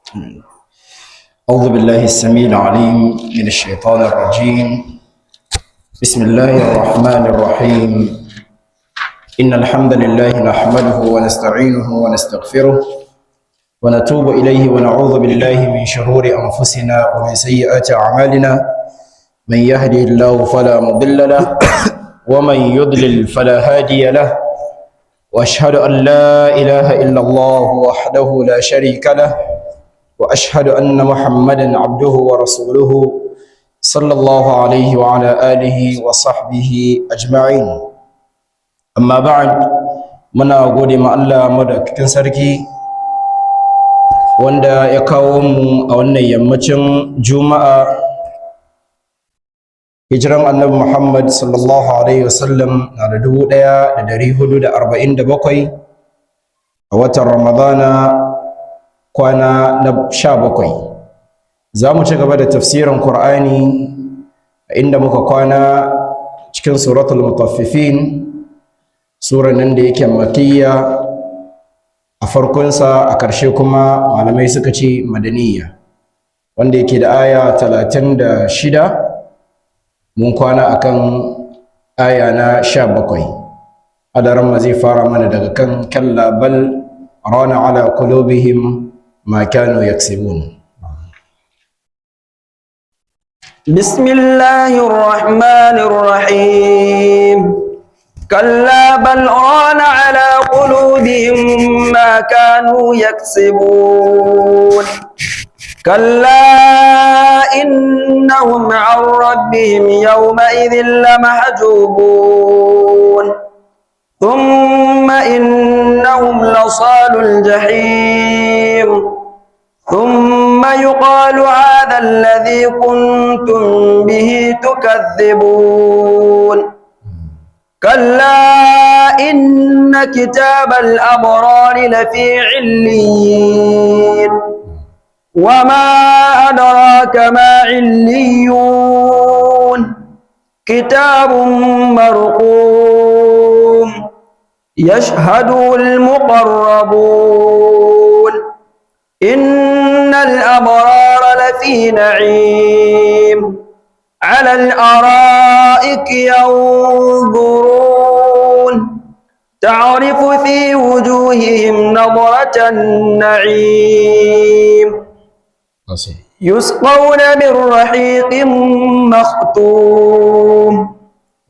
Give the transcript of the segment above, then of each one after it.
أعوذ بالله السميع العليم من الشيطان الرجيم. بسم الله الرحمن الرحيم. إن الحمد لله نحمده ونستعينه ونستغفره ونتوب إليه، ونعوذ بالله من شرور أنفسنا ومن سيئات أعمالنا. من يهده الله فلا مضل له ومن يضلل فلا هادي له، واشهد ان لا اله الا الله وحده لا شريك له، واشهد ان محمدا عبده ورسوله صلى الله عليه وعلى اله وصحبه اجمعين. اما بعد، muna gode ma Allah madaukakin sarki wanda ya kawo mu a wannan yammacin Juma'a. Hijiran Annabi Muhammad sallallahu alaihi wasallam na da 1447, a watan Ramadana kwana na 17. Za mu ci gaba da tafsirin Qur'ani inda muka kwana cikin Suratul Mutaffifin, suran nan da yake makiyya a farkonsa, a ƙarshe kuma malamai suka ce madaniya, wanda yake da aya 36. Mun kwana akan aya na 17. Alaramma zai fara mana daga kan كلا بل ران على قلوبهم ما كانوا يكسبون. بسم الله الرحمن الرحيم. كلا بل ران على قلوبهم ما كانوا يكسبون. كلا إنهم عن ربهم يومئذ لمحجوبون. ثم إنهم لصالو الجحيم. ثم يقال هذا الذي كنتم به تكذبون. كلا إن كتاب الأبرار لفي عليين. وما أدراك ما عليون. كتاب مرقوم يشهده المقربون. إن الأبرار لفي نعيم. على الأرائك ينظرون. تعرف في وجوههم نضرة النعيم. يسقون من رحيق مختوم.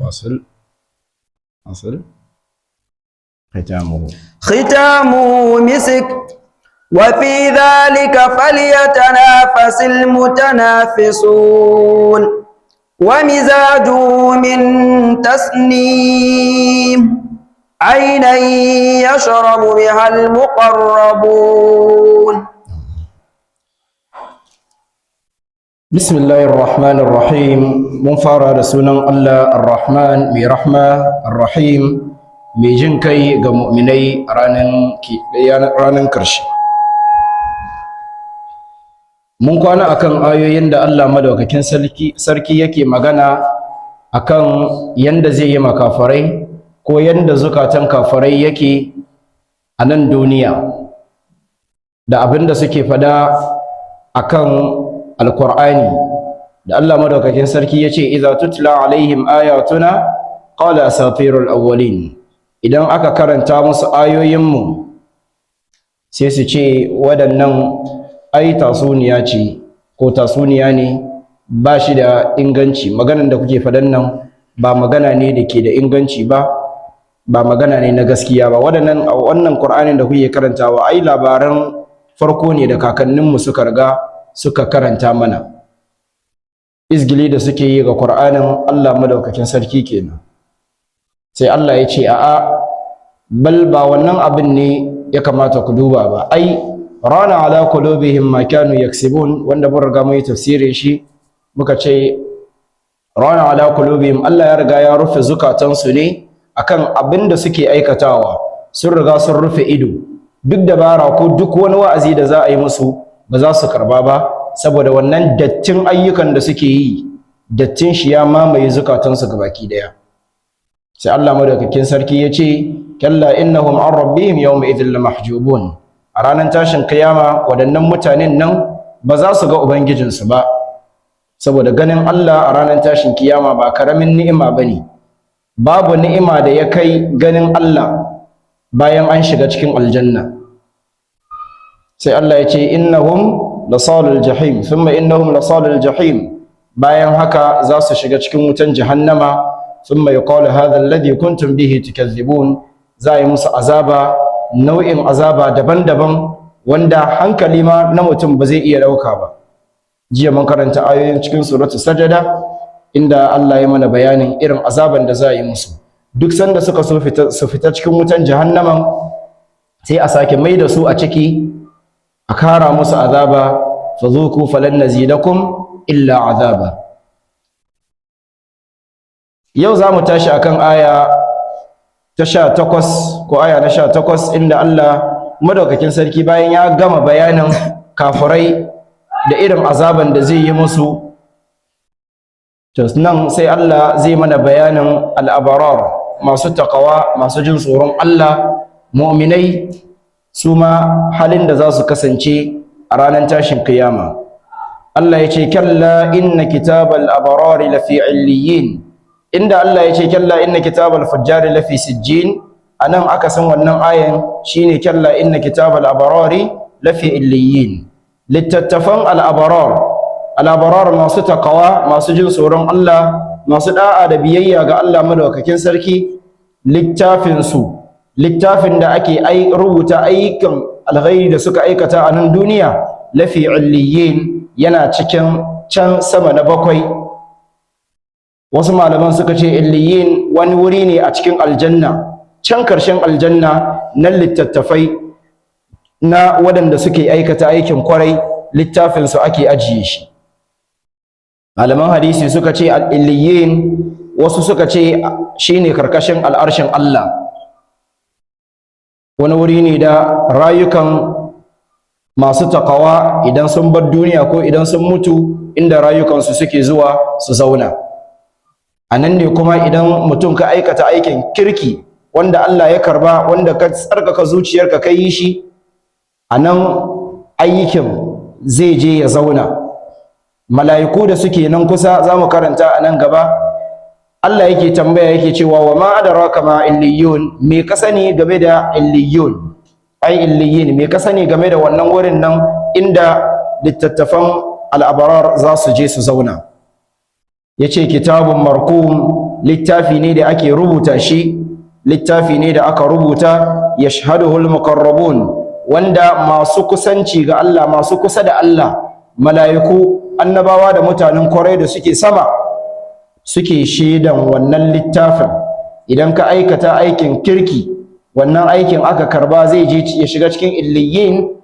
واصل واصل، ختامه. ختامه مسك. وفي ذلك فليتنافس المتنافسون. ومزاجه من تسنيم. عينا يشرب بها المقربون. بسم الله الرحمن الرحيم. Mun fara da sunan Allah Ar-Rahman, mai rahma, Ar-Rahim, mai jin kai ga mu'minai ranan karshe. Mun kwana akan ayoyin da Allah madaukakin sarki yake magana akan yanda zai yi makafarai ko yanda zukatan kafarai yake a nan duniya da abin da suke fada akan Alkur'ani, da Allah madaukakin sarki ya ce إذا تتلى عليهم آياتنا قال أساطير الأولين. Idan aka karanta musu ayoyinmu, sai su ce waɗannan ai tatsuniya ce ko tatsuniya ne, ba shi da inganci. Maganan da kuke faɗan nan ba magana ne da ke da inganci ba, ba magana ne na gaskiya ba. Waɗannan, wannan Qur'anin da kuke karantawa, ai labaran farko ne da kakanninmu suka riga suka karanta mana. Izgili da suke yi ga Qur'anin Allah madaukakin sarki kenan. Sai Allah ya ce a'a, bal ba wannan abin ne ya kamata ku duba ba, ai ران على قلوبهم ما كانوا يكسبون, wanda mun riga mun yi tafsirin shi. Muka ce ران على قلوبهم, Allah ya riga ya rufe zukatansu ne akan abin da suke aikatawa. Sun riga sun rufe ido. Duk dabara ko duk wani wa'azi da za a yi musu, ba za su karba ba, saboda wannan dattin ayyukan da suke yi, dattin shi ya mamaye zukatansu gabaki daya. Sai Allah madaukakin sarki ya ce كلا إنهم عن ربهم يومئذ لمحجوبون. A ranar tashin kiyama waɗannan mutanen nan ba za su ga ubangijinsu ba, saboda ganin Allah a ranar tashin kiyama ba karamin ni'ima bane. Babu ni'ima da ya kai ganin Allah bayan an shiga cikin aljanna. Sai Allah ya ce innahum lasalul jahim, thumma innahum lasalul jahim. Bayan haka za su shiga cikin wutan jahannama. Thumma yuqalu hadha alladhi kuntum bihi tukazzibun. Za a yi musu azaba, nau'in azaba daban-daban wanda hankali ma na mutum ba zai iya ɗauka ba. Jiya mun karanta ayoyin cikin suratul Sajada, inda Allah ya mana bayanin irin azaban da za a yi musu. Duk sanda suka so su fita cikin wutan jahannaman, sai a sake mai da su a ciki, a kara musu azaba. Fazuku falan nazidakum illa azaba. Yau za mu tashi akan aya ta 18, ko aya na 18, inda Allah madaukakin sarki bayan ya gama bayanin kafirai da irin azaban da zai yi musu, to nan sai Allah zai mana bayanin al'abarar, masu takawa, masu jin tsoron Allah, mu'minai, su ma halin da za su kasance a ranar tashin kiyama. Allah ya ce kalla inna kitabal abarari lafi illiyin. Inda Allah ya ce kalla inna kitabal fujjari lafi sijjin, anan aka san wannan ayan shine kalla inna kitabal abarari lafi illiyin. Littattafan al'abarar, al'abarar masu takawa, masu jin tsoron Allah, masu da'a da biyayya ga Allah madaukakin sarki, littafin su, littafin da ake rubuta ayyukan alkhairi da suka aikata a nan duniya, lafi illiyin, yana cikin can sama na bakwai. Wasu malaman suka ce illiyin wani wuri ne a cikin aljanna, can karshen aljanna, nan littattafai na waɗanda suke aikata aikin kwarai, littafinsu ake ajiye shi. Malaman hadisi suka ce al-illiyin, wasu suka ce shine karkashin al'arshin Allah, wani wuri ne da rayukan masu takawa idan sun bar duniya ko idan sun mutu, inda rayukansu suke zuwa su zauna a nan ne. Kuma idan mutum ka aikata aikin kirki wanda Allah ya karba, wanda ka tsarkaka zuciyarka ka yi shi, a nan aikin zai je ya zauna. Mala'iku da suke nan kusa, za mu karanta a nan gaba, Allah yake tambaya, yake cewa wa ma adraka ma illiyun? Me ka sani game da illiyun, ai illiyin? Me ka sani game da wannan wurin nan inda littattafan al'abarar za su je su zauna? Yace kitabun marqum, littafi ne da ake rubuta shi, littafi ne da aka rubuta. Yashhaduhul muqarrabun, wanda masu kusanci ga Allah, masu kusa da Allah, mala'iku, annabawa da mutanen kwarai da suke sama suke shaidan wannan littafin. Idan ka aikata aikin kirki, wannan aikin aka karba, zai je ya shiga cikin illiyin.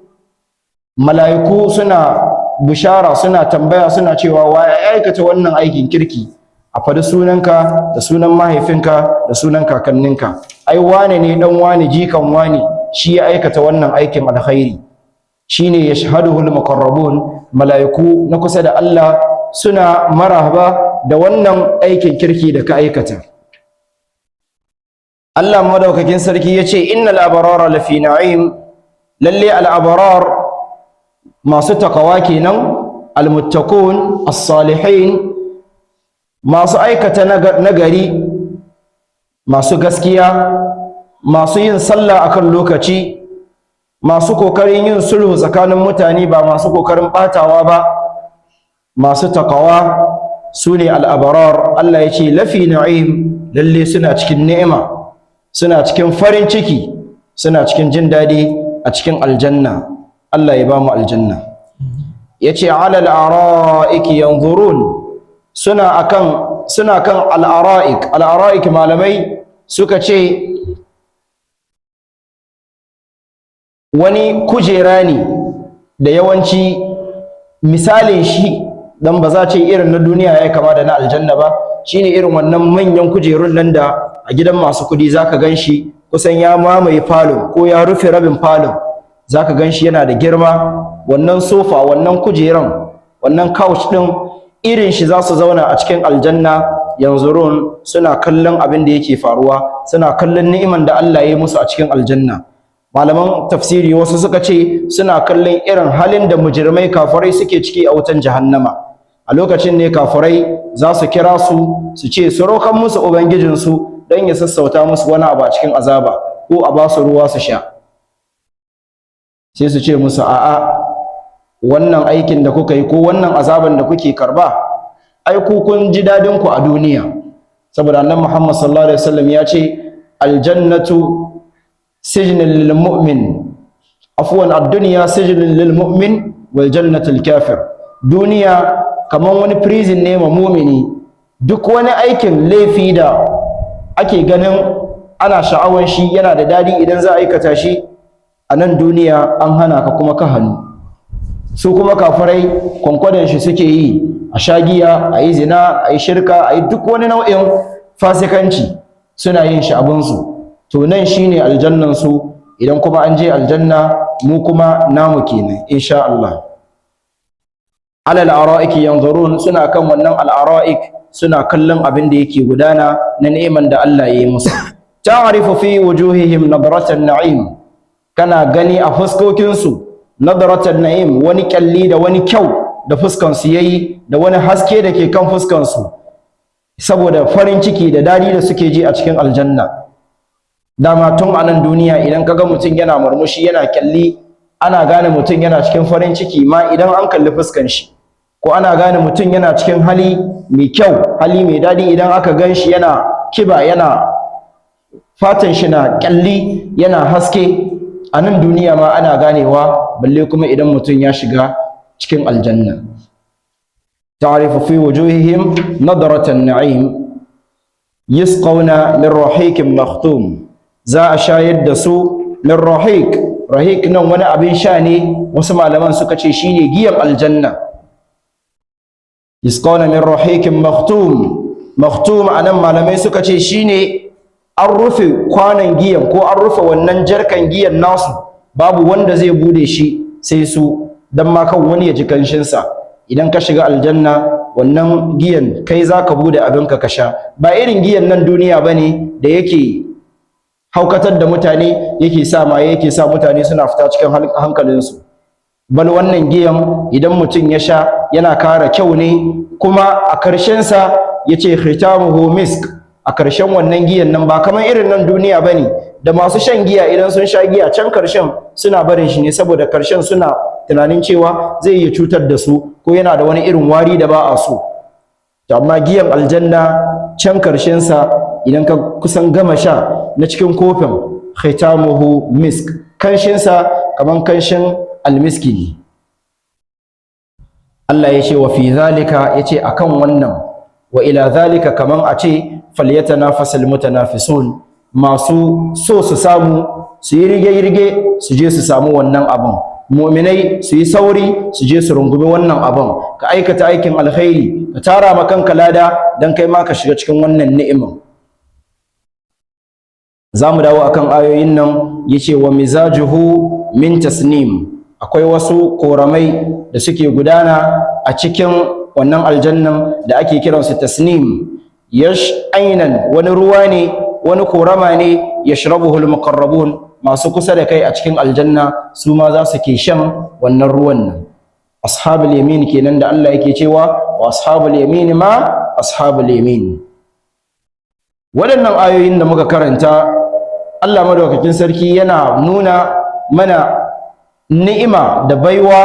Mala'iku suna bishara, suna tambaya, suna cewa wa ya aikata wannan aikin kirki? A faɗi sunanka da sunan mahaifinka da sunan kakanninka. Ai wane ne, dan wane, jikan wane, shi ya aikata wannan aikin alkhairi. Shine yashhaduhul muqarrabun, mala'iku na kusa da Allah suna marhaba da wannan aikin kirki da ka aikata. Allah madaukakin sarki yace innal abrara lafi na'im. Lalle al abrar, masu takawa kenan, almuttaqun, as-salihin, masu aikata nagari, masu gaskiya, masu yin sallah akan lokaci, masu kokarin yin sulhu tsakanin mutane, ba masu kokarin batawa ba, masu takawa, su ne al'abarar. Allah ya ce lafi na'im, lalle suna cikin ni'ima, suna cikin farin ciki, suna cikin jin daɗi a cikin aljanna. Allah ya ba mu aljanna. Ya ce alal ara'iki yanzurun, suna akan, suna kan al'ara'ik. Al'ara'ik, malamai suka ce wani kujera ne da yawanci misalin shi dan ba za ce irin na duniya ya kama da na aljanna ba, shine irin wannan manyan kujerun nan da a gidan masu kudi zaka ganshi kusan ya mamaye falon ko ya rufe rabin falon, zaka ganshi yana da girma. Wannan sofa, wannan kujeran, wannan couch din, irin shi za su zauna a cikin aljanna. Yanzurun, suna kallon abin da yake faruwa, suna kallon ni'iman da Allah ya yi musu a cikin aljanna. Malaman tafsiri wasu suka ce suna kallon irin halin da mujirmai kafirai suke ciki a wutan jahannama. A lokacin ne kafirai za su kira su su ce su rokan musu ubangijinsu don ya sassauta musu wani abu a cikin azaba ko a ba su ruwa su sha. Sai su ce musu, a'a, wannan aikin da kuka yi ko wannan azaban da kuke karba, ai ku kun ji dadin ku a duniya. Saboda annabi Muhammad sallallahu alaihi wasallam ya ce aljannatu sijnun lil mu'min, afwan, ad-dunya sijnun lil mu'min wal jannatu lil kafir. Duniya kaman wani prison ne ma mu'mini. Duk wani aikin laifi da ake ganin ana sha'awan shi, yana da dadi idan za a aikata shi a nan duniya, an hana ka kuma ka hannu. Su kuma kafirai kwankwadon shi suke yi, a sha giya, a yi zina, a yi shirka, a yi duk wani nau'in fasikanci, suna yin shi abinsu. To nan shine aljannansu. Idan kuma an je aljanna, mu kuma namu kenan insha Allah. Alal ara'iki yanzurun, suna kan wannan al ara'ik suna kallon abin da yake gudana na ni'iman da Allah ya yi musu. Ta'rifu fi wujuhihim nadratan na'im, kana gani a fuskokinsu nadratan na'im, wani kyalli da wani kyau da fuskansu yayi, da wani haske da ke kan fuskansu saboda farin ciki da dadi da suke ji a cikin aljanna. Dama tun a nan duniya idan kaga mutum yana murmushi, yana kyalli, ana gane mutum yana cikin farin ciki ma idan an kalli fuskan shi, ko ana gane mutum yana cikin hali mai kyau, hali mai dadi, idan aka gan shi yana kiba, yana fatan shi na kyalli, yana haske. A nan duniya ma ana ganewa, balle kuma idan mutum ya shiga cikin aljanna. Ta'rifu fi wujuhihim nadratan na'im, yusqawna min rahiqin makhtum. Za a shayar da su min rahiq. Rahiq nan wani abin sha ne, wasu malaman suka ce shine giyan aljanna. Yusqawna min rahiqin makhtum. Makhtum anan malamai suka ce shine an rufe kwanon giyan ko an rufe wannan jarkan giyan nasu, babu wanda zai bude shi sai su, dan ma kan wani ya ji kanshinsa. Idan ka shiga aljanna, wannan giyan kai za ka bude abinka ka sha. Ba irin giyan nan duniya bane da yake haukatar da mutane, yake sa maye, yake sa mutane suna fita cikin hankalinsu. Bal wannan giyan idan mutum ya sha yana kara kyau ne. Kuma a karshensa ya ce khitamuhu misk. A karshen wannan giyan nan ba kamar irin nan duniya ba ne da masu shan giya idan sun sha giya, can karshen suna barin shi ne, saboda karshen suna tunanin cewa zai iya cutar da su ko yana da wani irin wari da ba a so. To amma giyan aljanna, can karshensa idan ka kusan gama sha na cikin kofin, khitamuhu misk, kanshinsa kaman kanshin almiski ne. Allah ya ce wa fi zalika, ya ce akan wannan, wa ila zalika, kaman a ce falyatanafasul mutanafisun, masu so su samu su yi rige-rige su je su samu wannan abin. Mu'minai su yi sauri su je su rungumi wannan abin. Ka aikata aikin alkhairi, ka tara ma kanka lada dan kai ma ka shiga cikin wannan ni'iman. Za mu dawo akan ayoyin nan. Yace wa mizajuhu min tasnim, akwai wasu koramai da suke gudana a cikin wannan aljannan da ake kiransu tasnim. Yash ainan, wani ruwa ne, wani korama ne, yashrabuhu almuqarrabun, masu kusa da kai a cikin aljanna su ma za su ke shan wannan ruwan nan. Ashabul yamin kenan da Allah yake cewa wa ashabul yamin ma ashabul yamin. Waɗannan ayoyin da muka karanta, Allah madaukakin sarki yana nuna mana ni'ima da baiwa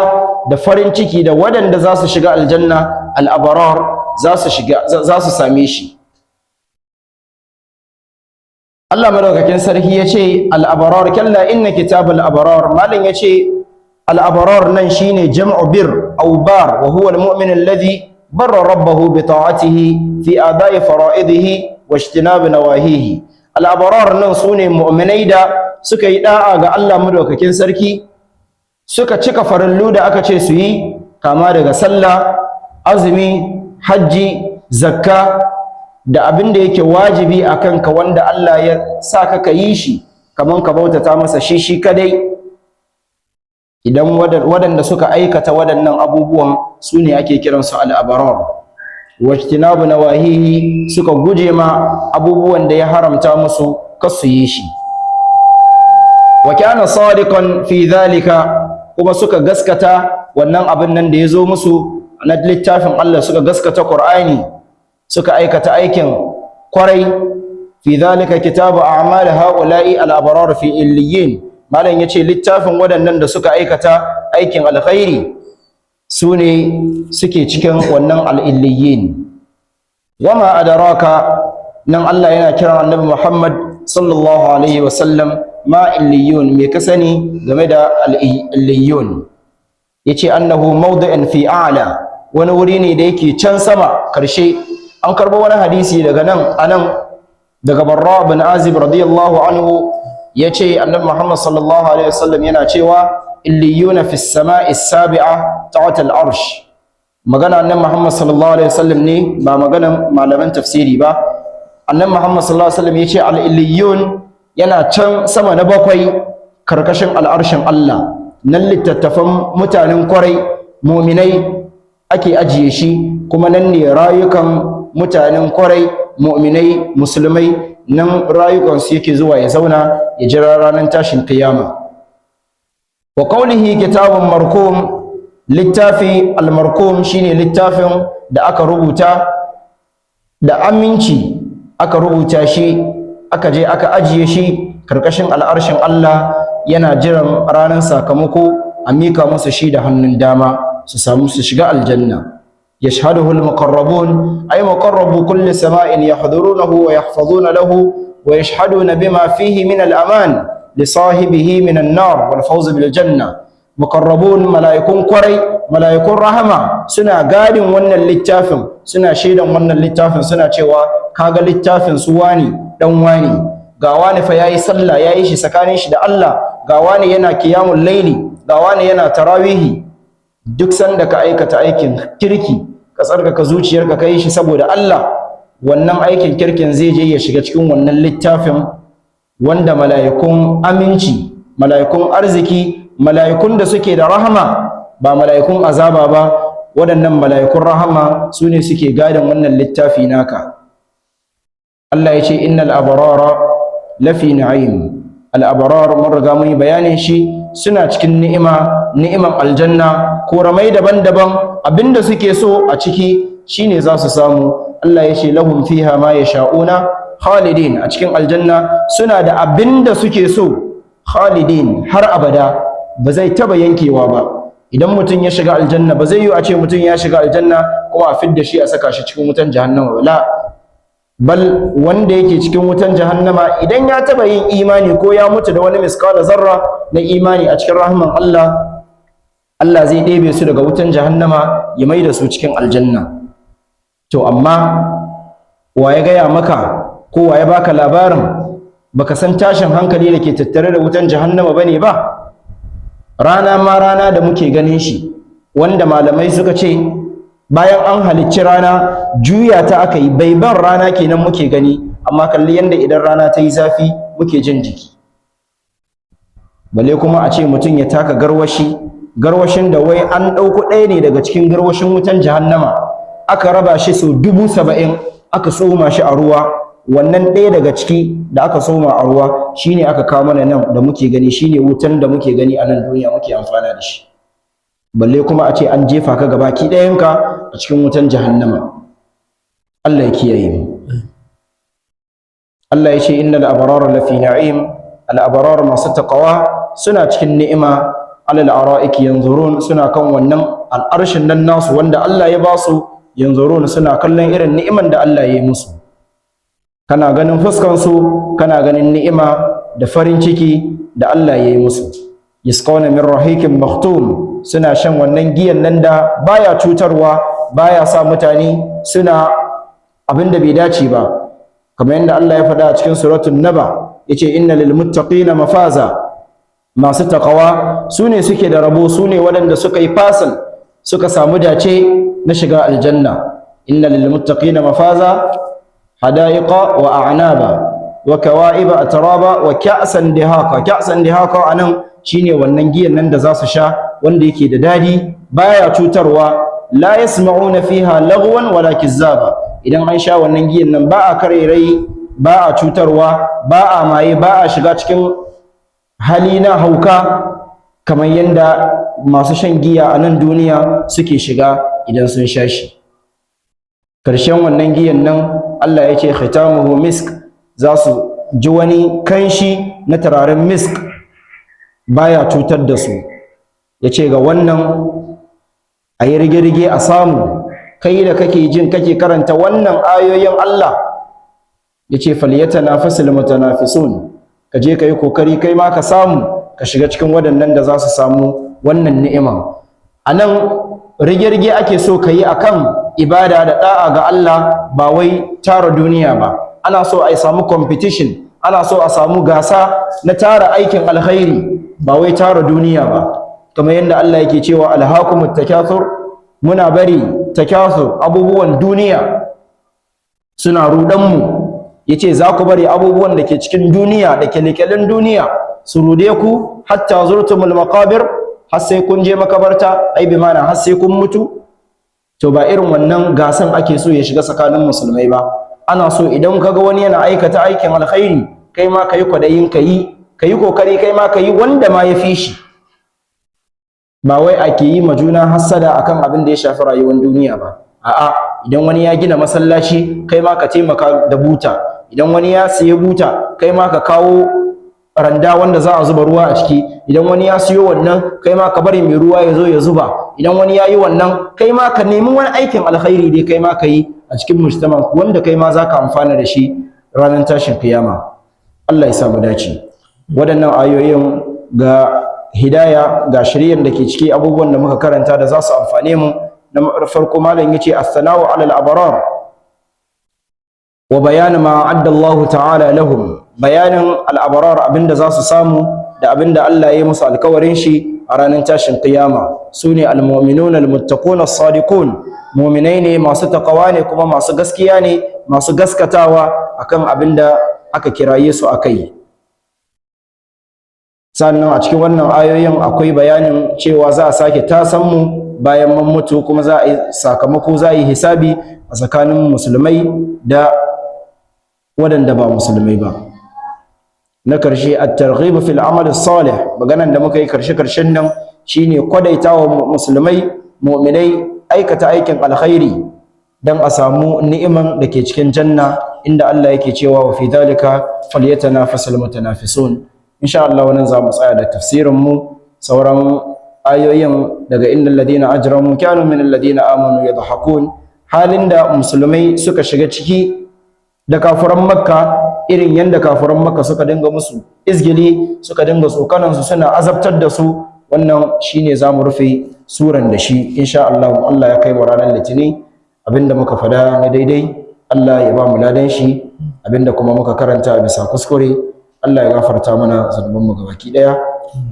da farin ciki da waɗanda za su shiga aljanna, al'abrar, za su shiga, za su same shi. Allah madaukakin sarki ya ce al'abrar, kalla inna kitabal abrar. Malam ya ce al'abrar nan shine jam'u bir aw bar, wa huwa al-mu'min alladhi barra rabbahu bi ta'atihi fi ada'i fara'idihi wa ijtinab nawahihi. Al'abrar nan sune mu'minai da suka yi da'a ga Allah madaukakin sarki, suka cika farillu da aka ce su yi, kama daga sallah, azumi, hajji, zakka, da abin da yake wajibi a kanka wanda Allah ya sa ka ka yi shi, kaman ka bautata masa shi shi kadai. Idan waɗanda suka aikata waɗannan abubuwan su ne ake kiransu al'abrar. Wajtinabu nawahihi, suka guje ma abubuwan da ya haramta musu kar su yi shi. Wa Wa kana sadiqan fi dhalika, kuma suka gaskata wannan abin nan da ya zo musu na littafin Allah, suka gaskata Qur'ani, suka aikata aikin kwarai. Fi dhalika kitabu a'mal ha'ula'i al-abrar fi illiyin. Malam yace littafin waɗannan da suka aikata aikin alkhairi su ne suke cikin wannan al-illiyin. Wama adraka, nan Allah yana kiran Annabi Muhammad sallallahu alaihi wasallam, ma illiyun, me ka sani game da al-illiyun? Yace annahu mawdi'un fi a'la, wani wuri ne da yake can sama karshe. An karbo wani hadisi daga nan anan daga Barra bin Azib radiyallahu anhu, yace Annabi Muhammad sallallahu alaihi wasallam yana cewa illiyuna fi samai sabi'a ta'at al-arsh. Magana Annabi Muhammad sallallahu alaihi wasallam ne, ba maganan malaman tafsiri ba. Annabi Muhammad sallallahu alaihi wasallam yace al-illiyun yana can sama na bakwai karkashin al'arshin Allah. Nan littattafan mutanen kwarai mu'minai ake ajiye shi, kuma nan ne rayukan mutanen kwarai mu'minai musulmai, nan rayukansu yake zuwa ya zauna ya jira ranar tashin kiyama. Wa qawlihi kitabun markum, littafi almarkum shine littafin da aka rubuta da aminci, aka rubuta shi, aka je aka ajiye shi karkashin al'arshin Allah, yana jiran ranar sakamako a mika musu shi da hannun dama su samu su shiga aljanna. Yashhaduhu almuqarrabun, ay muqarrabu kulli sama'in, yahdurunahu wa yahfazuna lahu wa yashhaduna bima fihi min al-aman li sahibihi min an-nar wal fawz bil janna. Muqarrabun, mala'ikun kwarai, mala'ikun rahama, suna gadin wannan littafin, suna shaidan wannan littafin, suna cewa kaga littafin su wani dan wani, ga wani fa yayi sallah, yayi shi tsakanin shi da Allah, ga wani yana qiyamul laili, ga wani yana tarawihi. Duk sanda ka aikata aikin kirki, ka tsarkaka zuciyarka, ka yi shi saboda Allah, wannan aikin kirkin zai je ya shiga cikin wannan littafin wanda mala'ikun aminci, mala'ikun arziki, mala'ikun da suke da rahama, ba mala'ikun azaba ba, waɗannan mala'ikun rahama su ne suke gadin wannan littafi naka. Allah ya ce innal abrara lafi na'im. Al abrar mun riga mun yi bayanin shi, suna cikin ni'ima, ni'iman aljanna, koramai daban-daban, abinda suke so a ciki shine za su samu. Allah ya ce lahum fiha ma yasha'una khalidin. A cikin aljanna suna da abinda suke so, khalidin, har abada, ba zai taba yankewa ba. Idan mutum ya shiga aljanna, ba zai yi a ce mutum ya shiga aljanna kuma a fidda shi a saka shi cikin wutan jahannama ba. La, bal wanda yake cikin wutan jahannama, idan ya taba yin imani ko ya mutu da wani miskala zarra na imani, a cikin rahman Allah, Allah zai ɗebe su daga wutan jahannama ya mai da su cikin aljanna. To amma wa ya gaya maka ko wa ya baka labarin baka san tashin hankali da ke tattare da wutan jahannama bane ba? Rana ma, rana da muke ganin shi, wanda malamai suka ce bayan an halicci rana juya ta aka yi, baiban rana kenan muke gani, amma kalli yanda idan rana ta yi zafi muke jin jiki, balle kuma a ce mutum ya taka garwashi, garwashin da wai an ɗauko ɗaya ne daga cikin garwashin wutan jahannama, aka raba shi sau 70,000, aka tsoma shi a ruwa. Wannan ɗaya daga ciki da aka tsoma a ruwa shine aka kawo mana nan da muke gani, shine wutan da muke gani a nan duniya muke amfana da shi, balle kuma a ce an jefa ka gabaki ɗayanka a cikin wutan jahannama. Allah ya kiyaye mu. Allah ya ce innal abrara lafi na'im. Al abrar, masu taqwa, suna cikin ni'ima. Alal ara'iki yanzurun, suna kan wannan al'arshin nan nasu wanda Allah ya ba su. Yanzurun, suna kallon irin ni'iman da Allah ya yi musu. Kana ganin fuskan su, kana ganin ni'ima da farin ciki da Allah ya yi musu. Yasqawna min rahiqin makhtum, suna shan wannan giyan nan da baya cutarwa, baya sa mutane suna abin da bai dace ba, kamar yadda Allah ya faɗa a cikin suratul Naba, yace inna lil muttaqina mafaza. Masu takawa su ne suke da rabo, su ne waɗanda suka yi fasil, suka samu dace na shiga aljanna. Inna lil muttaqina mafaza, hada'iqa wa a'naba wa kawa'iba atraba wa ka'san dihaqa. Ka'san dihaqa anan shine wannan giyan nan da za su sha wanda yake da dadi, baya cutarwa. La yasma'una fiha lagwan wala kizzaba. Idan an sha wannan giyan nan, ba a karerai, ba a cutarwa, ba a maye, ba a shiga cikin hali na hauka kamar yadda masu shan giya a nan duniya suke shiga idan sun sha shi. Karshen wannan giyan nan, Allah ya ce khitamuhu misk, za su ji wani kanshi na turaren misk, baya cutar da su. Ya ce ga wannan a yi rige-rige a samu. Kai da kake jin kake karanta wannan ayoyin Allah ya ce falyatanafasul mutanafisun, ka je ka yi kokari kai ma ka samu ka shiga cikin waɗannan da za su samu wannan ni'ima. A nan rige-rige ake so ka yi akan ibada da ɗa'a ga Allah, ba wai tara duniya ba. Ana so a samu competition, ana so a samu gasa na tara aikin alkhairi, ba wai tara duniya ba. Kamar yadda Allah yake cewa alhakumut takathur, muna bari takathur, abubuwan duniya suna rudan mu. Yace za ku bari abubuwan da ke cikin duniya da kyalekyalen duniya su rude ku, hatta zurtumul maqabir, har sai kun je makabarta, ai bi mana har sai kun mutu. To ba irin wannan gasan ake so ya shiga tsakanin musulmai ba. Ana so idan kaga wani yana aikata aikin alkhairi, kai ma kayi kwadayin kayi, kayi kokari kai ma kayi wanda ma ya fi shi. Ba wai ake yi ma juna hassada akan abin da ya shafi rayuwar duniya ba. A'a, idan wani ya gina masallaci, kai ma ka taimaka da buta. Idan wani ya siya buta, kai ma ka kawo randa wanda za a zuba ruwa a ciki. Idan wani ya siyo wannan, kai ma ka bari mai ruwa ya zo ya zuba. Idan wani ya yi wannan, kai ma ka nemi wani aikin alkhairi dai kai ma ka yi a cikin mujtama wanda kai ma za ka amfana da shi ranar tashin kiyama. Allah ya sa mu dace. Waɗannan ayoyin ga hidaya, ga shiryan da ke ciki, abubuwan da muka karanta da za su amfane mu. Na farko, malam yace as-sana'u 'ala al-abrar wa bayan ma adda Allah ta'ala lahum, bayanin al-abrar, abinda za su samu da abinda Allah ya yi musu alkawarin shi a ranar tashin kiyama. Sune al-mu'minun al-muttaqun as-sadiqun, mu'minai ne masu takawa ne kuma masu gaskiya ne, masu gaskatawa akan abinda aka kiraye su akai. Sannan a cikin wannan ayoyin akwai bayanin cewa za a sake tasan mu bayan mun mutu, kuma za a yi sakamako, za a yi hisabi a tsakanin musulmai da waɗanda ba musulmai ba. Na karshe, at-targhib fil amal salih, maganan da muka yi karshe karshen nan shine kwadaitawa musulmai mu'minai aikata aikin alkhairi dan a samu ni'iman da ke cikin janna, inda Allah yake cewa wa fi dhalika falyatanafasul mutanafisun. Insha Allah wannan za mu tsaya da tafsirin mu. Sauran ayoyin daga innal ladina ajramu kanu min alladina amanu yadhakun, halin da musulmai suka shiga ciki da kafuran Makka, irin yanda kafuran Makka suka dinga musu izgili, suka dinga tsokanan su, suna azabtar da su, wannan shine zamu rufe suran da shi insha Allah. Allah ya kai mu ranar Litini. Abinda muka fada na daidai, Allah ya ba mu ladan shi. Abinda kuma muka karanta bisa kuskure, Allah ya gafarta mana zunubanmu gabaki daya.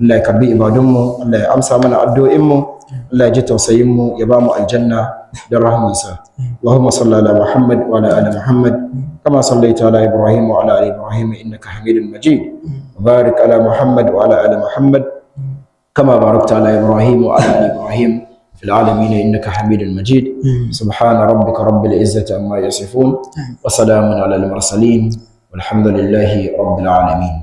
Allah ya karbi ibadunmu, Allah ya amsa mana addu'o'inmu, Allah ya ji tausayinmu, ya ba mu aljanna da rahmansa. Allahumma salli ala Muhammad wa ala ali Muhammad kama sallaita ala Ibrahim wa ala ali Ibrahim innaka Hamidum Majid. Barik ala Muhammad wa ala ali Muhammad kama barakta ala Ibrahim wa ala ali Ibrahim في العالمين إنك حميد مجيد. سبحان ربك رب العزة عما يصفون وسلام على المرسلين والحمد لله رب العالمين.